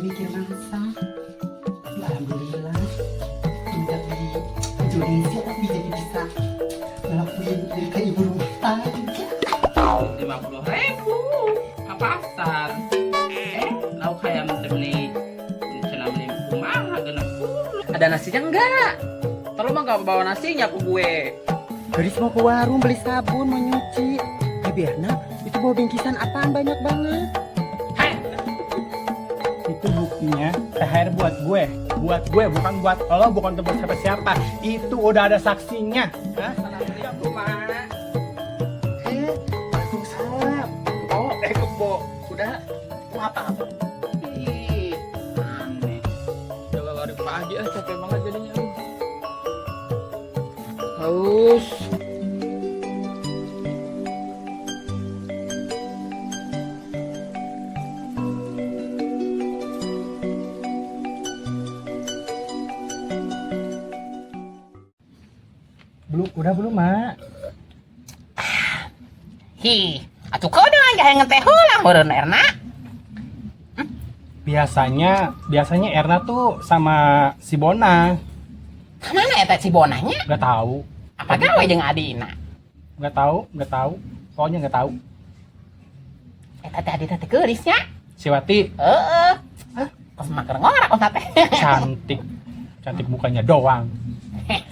Mikir masak. Ya, alhamdulillah. Semenjak di Indonesia tapi jadi bisa ngelakuin jadi kayak ibu rumah tangga. 50.000 ke pasar. Lauk hayam teh beli cenah beli kumaha 60. Ada nasinya enggak? Tolong mah gak bawa nasinya ke gue. Gadis mau ke warung beli sabun, mau nyuci. Eh Berna, itu bawa bingkisan apaan banyak banget? Hai, Itu buktinya THR buat gue. Buat gue, bukan buat lo, bukan untuk siapa-siapa. Itu udah ada saksinya. Hah? Assalamualaikum, Mak. Eh, waalaikumsalam. Oh, kebo. Udah, mau apa? Ih, aneh. Udah lari pagi, ah, capek banget jadinya. Aduh. Haus. Belum, udah belum, Mak? Hi, atuh kau dengan jahe teh heula meureun Erna. Biasanya, biasanya Erna tuh sama si Bona. Kamana eta si Bonanya? Gak tahu, Apa gawe jeung adina? gak tahu, gak tahu. Pokoknya gak tahu. Eta teh adina teh geulis nya. Si Wati Heeh. Hah? Kos mah keur ngorak kos teh. cantik. Cantik mukanya doang.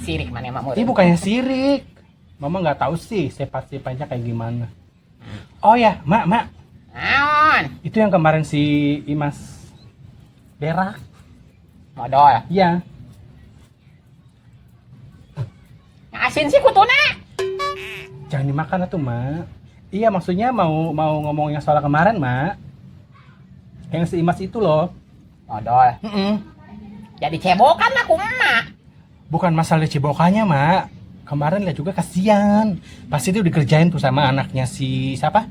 Sirik maneh mah Ini meureun. bukannya sirik. Mama nggak tahu sih sifat-sifatnya kayak gimana. Oh ya, Mak, Mak. Naon? Itu yang kemarin si Imas berak. Modal. Iya. Asin sih kutuna. Jangan dimakan atuh, Mak. Iya, maksudnya mau mau ngomong yang soal kemarin, Mak. Yang si Imas itu loh. Modal. Mm-mm. Jadi cebokan aku emak. Bukan masalah cebokannya, Mak. Kemarin lihat juga kasihan. Pasti itu dikerjain tuh sama anaknya si siapa?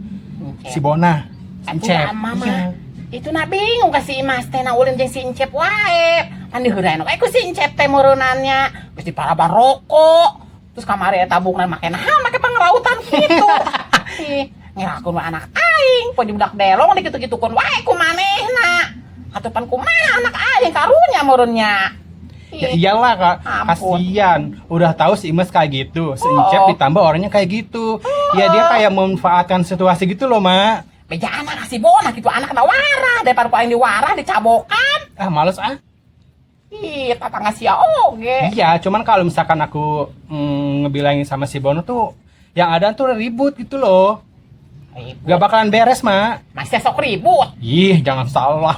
Si Bona. Si Atuh Encep. mama. Iya. Itu na bingung ka si Imas teh na ulin jeung si Encep wae. Pan diheuraen we ku si Encep teh meureunannya. Geus diparaban rokok. Terus kamari eta bukna make naha make pangrautan kitu. Ih, ngerakeun we anak aing, poe di budak delong di kitu-kitukeun wae ku manehna. Atuh pan kumaha anak aing karunya meureunnya. Ya iyalah kak, Ampun. kasihan. Udah tahu si Imas kayak gitu, si Encep Oh. ditambah orangnya kayak gitu. Ya dia kayak memanfaatkan situasi gitu loh, Mak. Beja anak si Bona gitu anak na warah daripada ku aing diwarah dicabokan. Ah, males ah. Ih, tatangga sia oge. Iya, cuman kalau misalkan aku ngebilangin sama si Bono tuh yang ada tuh ribut gitu loh. Ribut. Gak bakalan beres, Mak. Masih sok ribut. Ih, jangan salah.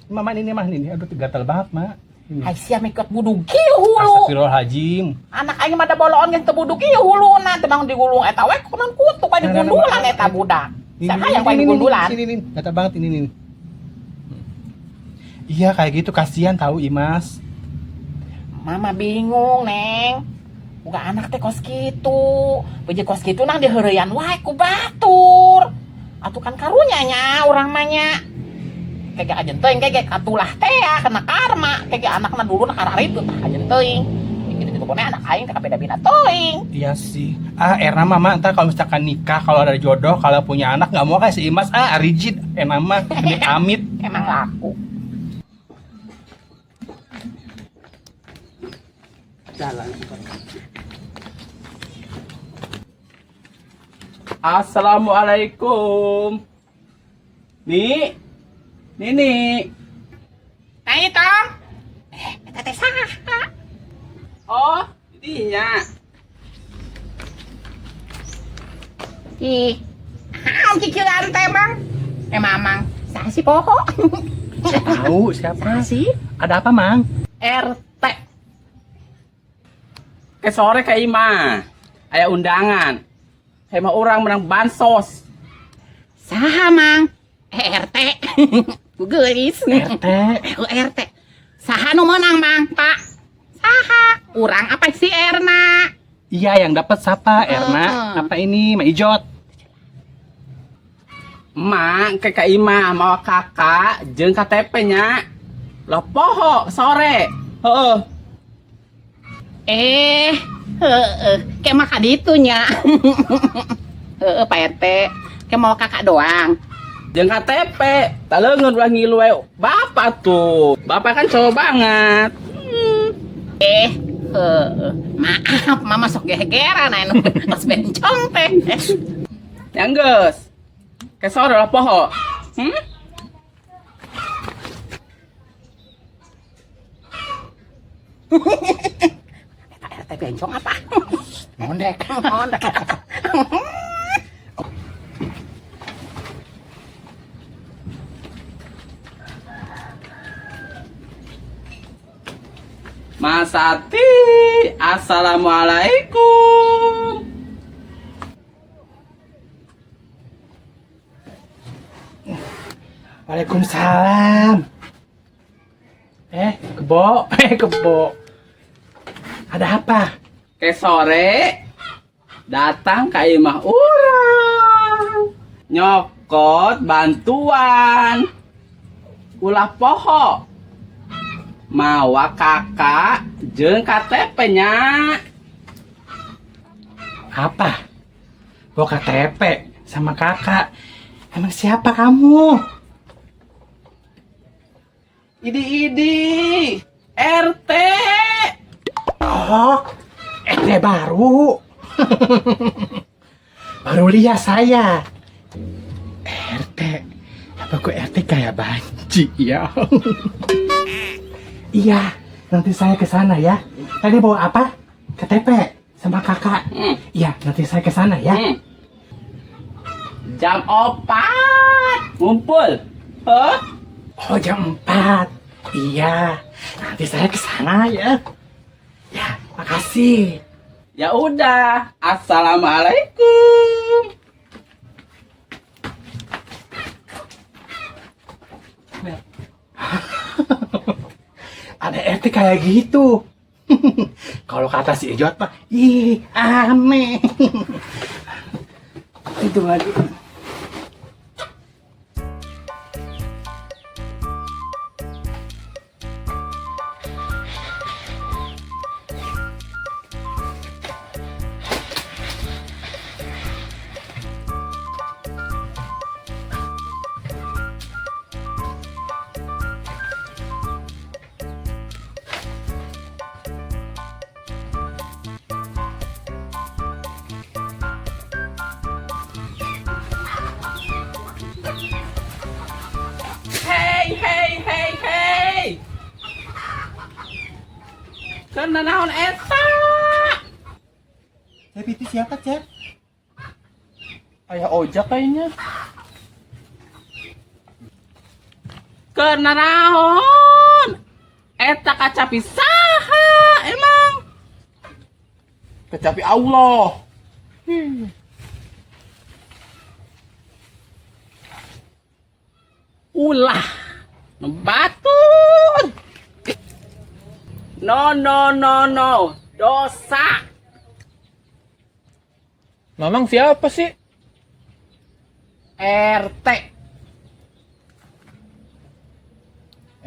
Mama ini mah ini, aduh gatal banget, Mak. Ini. Hai sia mikot budug kieu hulu. Astagfirullahaladzim. Anak aing mah da boloon geus teu budug kieu huluna teu bangun digulung eta we kunan kutu ka digundulan eta budak. Ini, Siapa yang paling ini, digundulan? Sini, ini, gatal banget ini, ini. Iya, kayak gitu kasihan tahu Imas. Mama bingung, Neng. Buka anak teh kos kitu. Beje kos kitu nang diheureuyan wae ku batur. Atuh kan karunya nya urang mah nya. Kege ajen teuing kege katulah teh ya, kena karma. Kege anakna dulu na kararitu tah ajen teuing. Gitu-gitu kone anak aing teh kabeda-beda teuing. Iya sih. Ah, Erna mama ntar kalau misalkan nikah, kalau ada jodoh, kalau punya anak nggak mau kayak si Imas. Ah, rigid. Erna mah amit amit. Emang laku. Jalan. Assalamualaikum. Nih. Nini. Nah itu. Eta teh saha? Oh, dinya. Ih, naon kikieuan teh, Bang? Eh, Mamang, saha sih poho? Tahu siapa? Saha sih? Ada apa, Mang? RT. Ke sore ke Ima. Aya undangan. Saya mah orang menang bansos. Saha, Mang? Eh, RT. Ku geulis. RT. Ku RT. Saha nu meunang, Mang? Pak. Saha? Urang apa si Erna? Iya, yang dapat siapa? Erna. Heeh. Apa ini? Ma Ijot. Emak ke Kak Ima mau kakak jeung KTP nya. Lah poho sore. Heeh. Eh, heeh, kayak maka ditu nya. Heeh, Pak RT. Kayak mau kakak doang. Jeung KTP, tah leungeun ulah ngilu we bapak tuh. Bapak kan cowok banget. Eh, heuh, maaf, Mama sok gegeran anu tos bencong teh. Yang geus. Ke sore lah poho. Hmm? Eta RT bencong apa? Ngondek. Ngondek. Mas Ati, assalamualaikum. Waalaikumsalam. Eh, kebo, eh kebo. Ada apa? Ke sore datang ke imah urang. Nyokot bantuan. Ulah poho. Mawa KK jeung KTP nya. Apa? Bawa KTP sama KK. Emang siapa kamu? Idi-idi RT. Oh, RT baru. Baru lihat saya. RT. Apa kok RT kayak banci ya? Iya, nanti saya ke sana ya. Tadi bawa apa? KTP sama KK. Iya, nanti saya ke sana ya. Jam 4 ngumpul. Hah? Oh, jam 4. Iya, nanti saya ke sana ya. Ya, makasih. Ya udah, assalamualaikum. Ada RT kayak gitu. Kalau kata si Ijot mah, ih aneh. Itu lagi. Hey, hey, hey, hey. Kena naon eta? Cep, itu siapa, Cep? Ayah ojek kayaknya. Kena naon? Eta kacapi saha emang? Kecapi Allah. Ulah batur. No, no, no, no. Dosa. Mamang siapa sih? RT.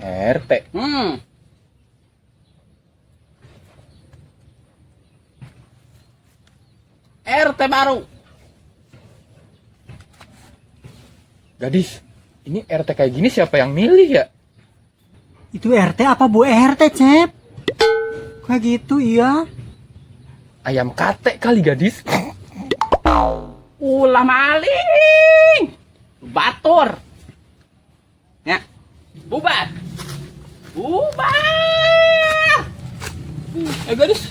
RT. RT baru. Gadis, ini RT kayak gini siapa yang milih ya? Itu RT apa Bu RT, Cep? Kayak gitu, iya. Ayam kate kali gadis. Ulah maling. Batur. Ya. Bubar. Bubar. Gadis.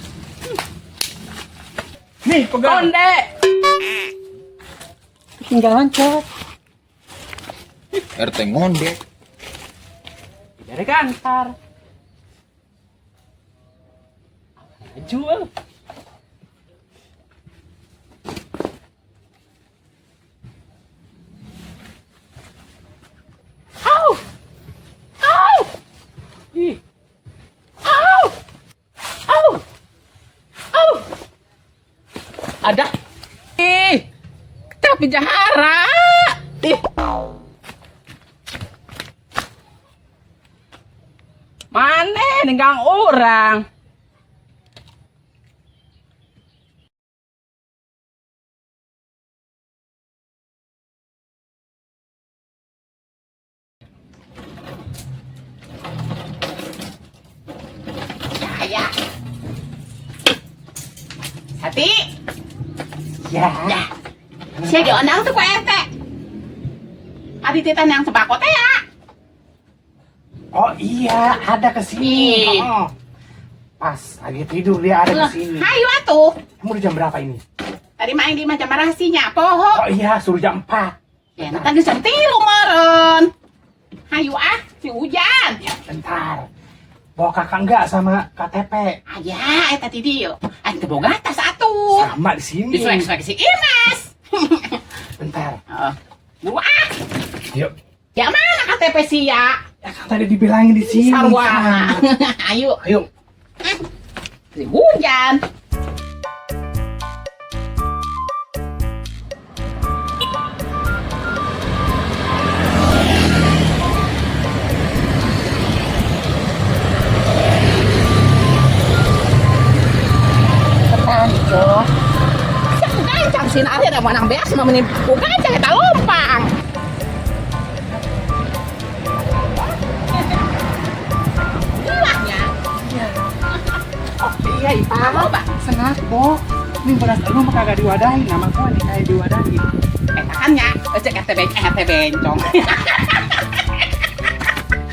Nih, pegang. Konde. Ketinggalan, Cep. RT ngondek. Dari kantor. Jual. Au. Au. Ih. Au. Au. Au. Ada. Ih. Tapi jahara. Ih. Mana ninggang orang? Sati. Ya. Ya. Sia diundang tuh ku RT. Adi teh yang sembako teh ya. Oh iya, ada kesini. Ih. Oh. Pas lagi tidur dia ada kesini. Hayu atuh. Kamu udah jam berapa ini? Tadi main di macam rahasinya, poho. Oh iya, suruh jam 4. Ya, nanti jam 3 meren. Hayu ah, si hujan. Ya, bentar. Bawa kakak enggak sama KTP? Aya, eta ti dieu. Aing teu boga tas atuh. Sama di sini. Disuek-suek si Imas. Bentar. Heeh. Buru ah. Yuk. Ya mana KTP sia? Ya kan tadi dibilangin di sini. Sarua. Ayo. Ayo. Si hujan. Gancang sih, ada menang beas mah meni ku gancang eta lompang. Gilanya. Oh iya, Ipa. Apa, Pak? Sengat, Bo. Ini beras lu mah kagak diwadahin, nama gua nih kayak diwadahin. Eta kan nya, cek RT RT bencong.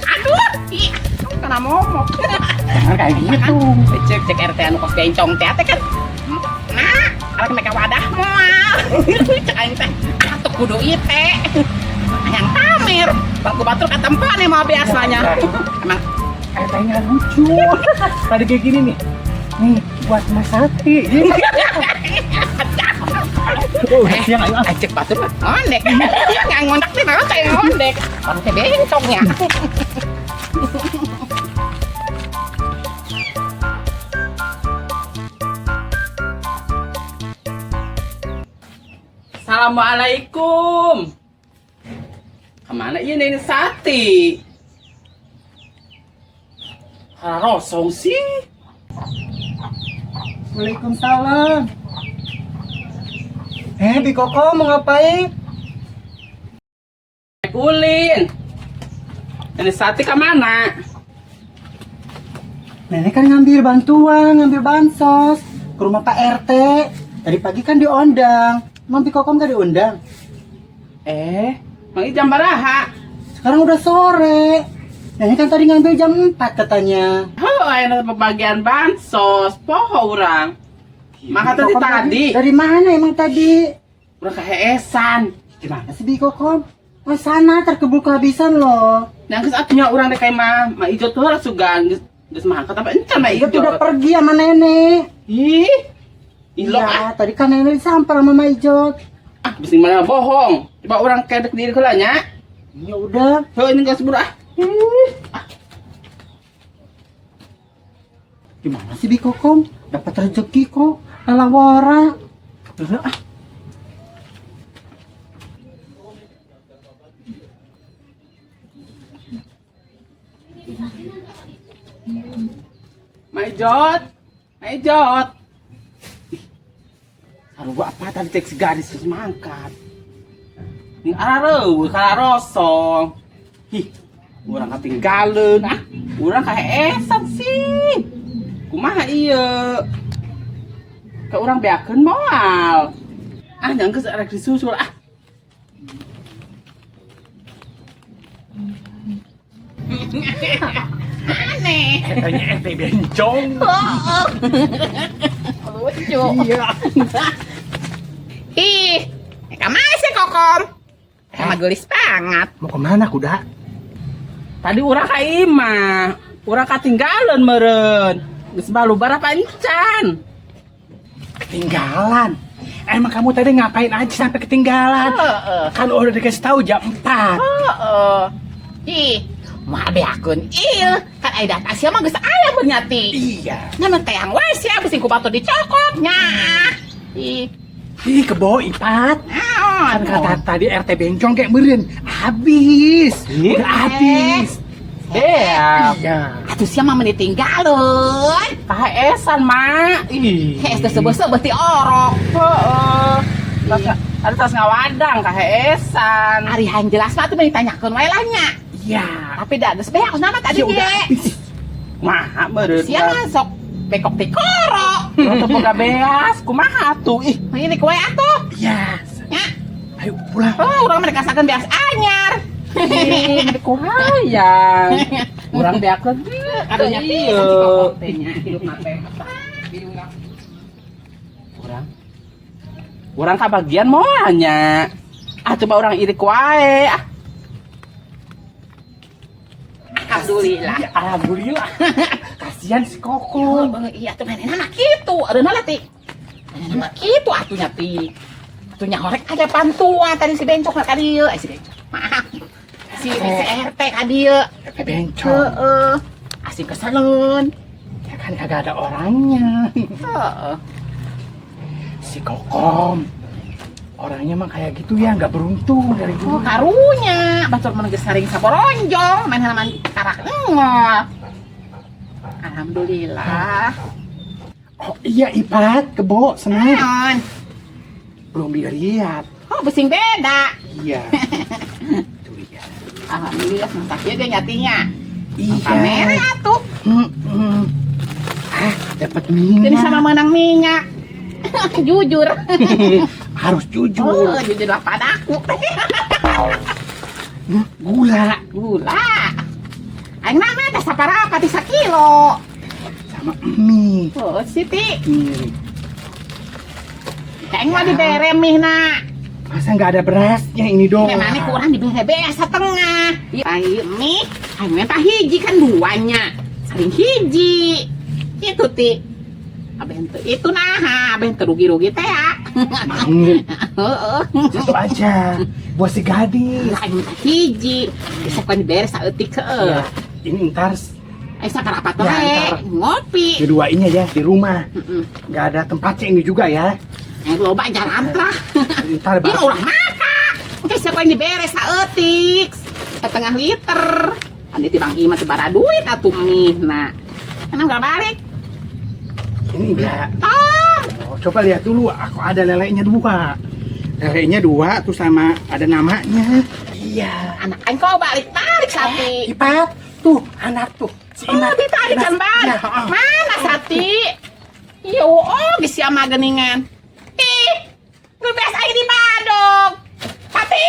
Aduh, ih, kena momok. Jangan kayak gitu. Cek cek RT anu kos bencong teh teh kan. Nah, arek mereka wadah moal. Cek aing teh, atuh kudu ieu teh. Hayang pamer. Bangku batur katempan mah biasanya. Emang RT-nya lucu. Tadi kayak gini nih. Nih, buat Mas Sati. Oh, siang ayo. Ah, cek batur mah ngondek. Nggak ngondek teh naon teh ngondek. Orang teh bencongnya. Assalamualaikum. Kemana iya Nenek Sati? Rosong sih. Waalaikumsalam. Bi Koko mau ngapain? Ulin. Nenek Sati kemana? Nenek kan ngambil bantuan, ngambil bansos ke rumah Pak RT. Tadi pagi kan diundang. Emang Bi Kokom gak diundang? Mang jam baraha? Sekarang udah sore. Nenek kan tadi ngambil jam 4 katanya. Oh, aya pembagian bansos, poho urang. Maka Bi Kokom tadi. Dari mana emang tadi? Urang kaheesan. Gimana sih Bi Kokom? Oh sana terkebul kehabisan loh. Nah, geus atunya urang dek mah, Ma Ijot tuh lah sugan geus geus mangkat apa encan Ma Ijot Ijot. udah pergi sama nenek. Ih. Ih, lo ah. Iya, tadi kan nenek disampar sama Ma Ijot. Ah, bisa mana bohong. Coba urang kedek diri heula nya. Ya udah. Heuh, ini geus buru ah. Gimana sih Bi Kokom? Dapat rezeki kok. Lalawara. Heuh, ah. Ma Ijot, Ma Ijot. Ih, sarua apa tadi cek si gadis geus mangkat. Ning arareueuh kararosong. Ih, urang katinggaleun ah. Urang kaheesan sih. Kumaha ieu? Ka urang beakeun moal. Ah, nya geus arek disusul ah. Aneh. Katanya RT bencong. Oh, lucu. Iya. Ih, kamana sih Kokom? Sama gelis banget. Mau kemana kuda? Tadi urang ka imah, urang katinggalan meureun. Geus balubar apa encan? Ketinggalan. Emang kamu tadi ngapain aja sampai ketinggalan? Heeh. Kan udah dikasih tahu jam 4. Heeh. Ih, moal beakeun ieu. Kan aya data sia mah geus aya bernyati. Iya. Ngan teang wae sia bisi ku batur dicokot nya. Ih, Ih, kebo Ipat. naon? Kan kata tadi RT bencong kayak meureun. Habis. Ih. Udah habis. Beak. Iya. Atuh sia mah meni tinggalun. Kaheesan, Mak. Ih. Hees teh seubeuh-seubeuh ti orok. Heeh. Tas ada tas ngawadang kaheesan. Ari hayang jelas mah atuh meni tanyakeun wae lah nya. Iya. Tapi da geus beak nama tadi Ya udah ge. habis. Kumaha meureun? Sia mah sok bekok ti koro. Urang teu boga beas, kumaha atuh? Ih, Ini kue atuh. Iya. Ya. Ayo pulang. Oh, urang mah dikasakeun beas anyar. Ih, kuhayang. Urang beakeun Karunya iya. pisan si Kokom teh nya hidup teh. Urang. Urang kabagian moal nya. Ah, coba urang irik wae. Ah, Alhamdulillah. Ya, alhamdulillah. Kasihan si Kokom. Oh, iya tuh manehna mah kitu, areuna lah ti. Manehna mah kitu atuh nya ti. Atuh nya horek ada bantuan tadi si bencok ka dieu, eh si bencok. Maaf. Si si RT ka dieu. Pepe bencong. Heeh. Asik keseleun. Ya kan kagak ada orangnya. Heeh. Si Kokom. Orangnya mah kayak gitu ya, nggak beruntung dari Oh, dulu. karunya batur mun geus saring saboronjong, manehna mah karak engol. Alhamdulillah. Oh iya, Ipat, kebo, senang. Naon? Belum dilihat. Oh, besing beda. Iya. Itu iya. Alhamdulillah masak ieu ge nyatinya. Iya. Kamera atuh. Hmm. Ah, dapat minyak. Jadi sama menang minyak. Jujur. Harus jujur. Oh, jujurlah padaku. Gula Gula. Aing nama teh saparapat ti sakilo. Sama mie. Oh, Siti. Hmm. Aing mah dibere mie na. Masa nggak ada berasnya ini dong? Memangnya kurang dibere beas setengah. Ieu mie, aing mah hiji kan duanya. Saring hiji. Itu ti. Abeh henteu itu nah, abeh henteu rugi-rugi teh ya. Mau Heeh. satu aja buat si gadis. Aing mah hiji. Bisa kan dibere saeutik heueuh. Ya, ini ntar Aing saparapat Ya, wae ntar. ngopi. keduanya ya di rumah. Heeh. Nggak ada tempatnya ini juga ya. Aing loba jalan lah. Ntar Ini bahas. ulah maka. Oke, siapa yang diberes saeutik? Setengah liter. Andi ti Bang Ima teu bara duit atuh mie nah. Kenapa nggak balik? Ini enggak. Ah, Oh, coba lihat dulu, aku ada lelenya dua. Lelenya dua tuh sama ada namanya. Iya. Anak aing kok balik-balik Sati. Ipat, tuh anak tuh. Si Oh, Imat. ditarik kan balik. Ya, oh. Mana Sati? Iya, oh, geus sia mah geuningan. Ih, geus beas aing di badog. Sati!